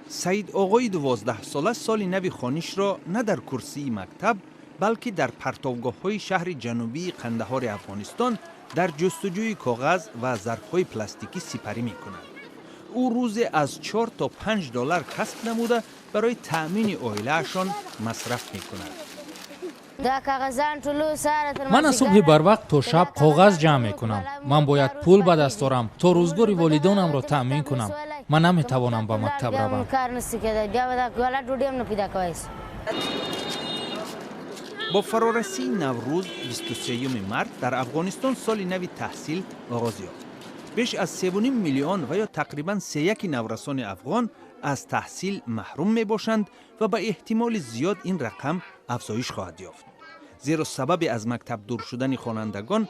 Саид Оғои 12сола соли нави хонишро на дар курсии мактаб, балки дар партовгоҳҳои шаҳри ҷанубии Қандаҳори Афғонистон дар ҷустуҷӯи коғаз ва зарфҳои пластикӣ сипарӣ мекунад. Ӯ рӯзе аз 4 то 5 доллар касб намуда, барои таъмини оилаашон масраф мекунад. Ман аз субҳи барвақт то шаб коғаз ҷамъ мекунам. Ман бояд пул ба даст орам, то рӯзгори волидонамро таъмин кунам. Ман наметавонам ба мактаб равам. Бо фарорасии Наврӯз, 23 март, дар Афғонистон соли нави таҳсил оғоз ёфт. Беш аз 3,5 миллион ва ё тақрибан сеяки наврасони афғон аз таҳсил маҳрум мебошанд ва ба эҳтимоли зиёд ин рақам афзоиш хоҳад ёфт, зеро сабаби аз мактаб дур шудани хонандагон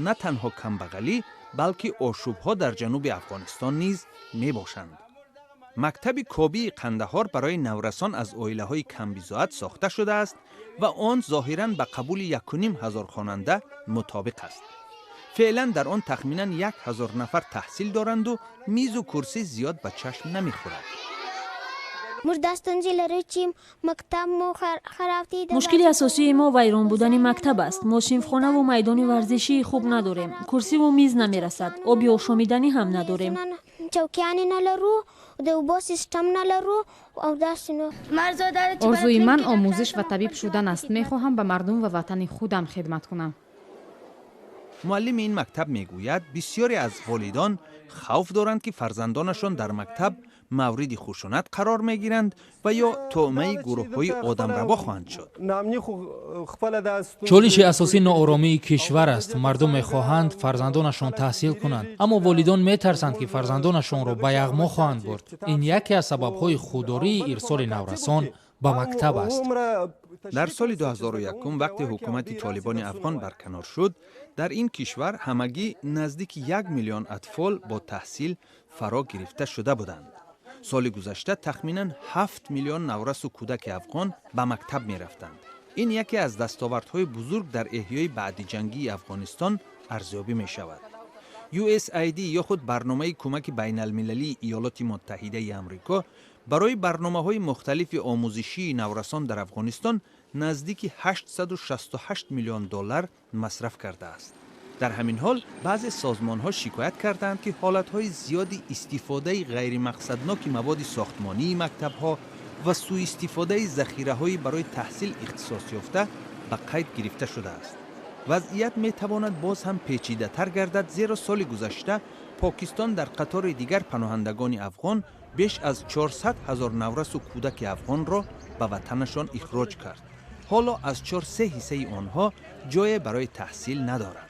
на танҳо камбағалӣ, балки ошӯбҳо дар ҷануби Афғонистон низ мебошанд. Мактаби Кобии Қандаҳор барои наврасон аз оилаҳои камбизоат сохта шудааст ва он зоҳиран ба қабули 1,5 ҳазор хонанда мутобиқ аст. Феълан дар он тахминан 1000 нафар таҳсил доранду мизу курсӣ зиёд ба чашм намехӯрад. Мушкили асосии мо вайрон будани мактаб аст. Мо синфхонаву майдони варзишии хуб надорем, курсиву миз намерасад, оби ошомиданӣ ҳам надорем. Орзуи ман омӯзиш ва табиб шудан аст. Мехоҳам ба мардум ва ватани худам хидмат кунам. Муаллими ин мактаб мегӯяд, бисёре аз волидон хавф доранд, ки фарзандонашон дар мактаб мавриди хушунат қарор мегиранд ва ё тӯъмаи гурӯҳҳои одамрабо хоҳанд шуд. Чолиши асосӣ нооромии кишвар аст. Мардум мехоҳанд фарзандонашон таҳсил кунанд, аммо волидон метарсанд, ки фарзандонашонро ба яғмо хоҳанд бурд. Ин яке аз сабабҳои худдории ирсоли наврасон ба мактаб аст. Дар соли 2001, вақте ҳукумати Толибони афғон барканор шуд, дар ин кишвар ҳамагӣ наздики 1 миллион атфол бо таҳсил фаро гирифта шуда буданд. Соли гузашта тахминан 7 миллион наврасу кӯдаки афғон ба мактаб мерафтанд. Ин яке аз дастовардҳои бузург дар эҳёи баъдиҷангии Афғонистон арзёбӣ мешавад. USAID ё худ Барномаи кӯмаки байналмилалии Иёлоти Муттаҳидаи Амрико барои барномаҳои мухталифи омӯзишии наврасон дар Афғонистон наздики 868 миллион доллар масраф кардааст. Дар ҳамин ҳол, баъзе созмонҳо шикоят кардаанд, ки ҳолатҳои зиёди истифодаи ғайримақсадноки маводи сохтмонии мактабҳо ва сӯистифодаи захираҳои барои таҳсил ихтисосёфта ба қайд гирифта шудааст. Вазъият метавонад боз ҳам печидатар гардад, зеро соли гузашта Покистон дар қатори дигар паноҳандагони афғон беш аз 400 ҳазор наврасу кӯдаки афғонро ба ватанашон ихроҷ кард. Ҳоло аз чор се ҳиссаи онҳо ҷое барои таҳсил надоранд.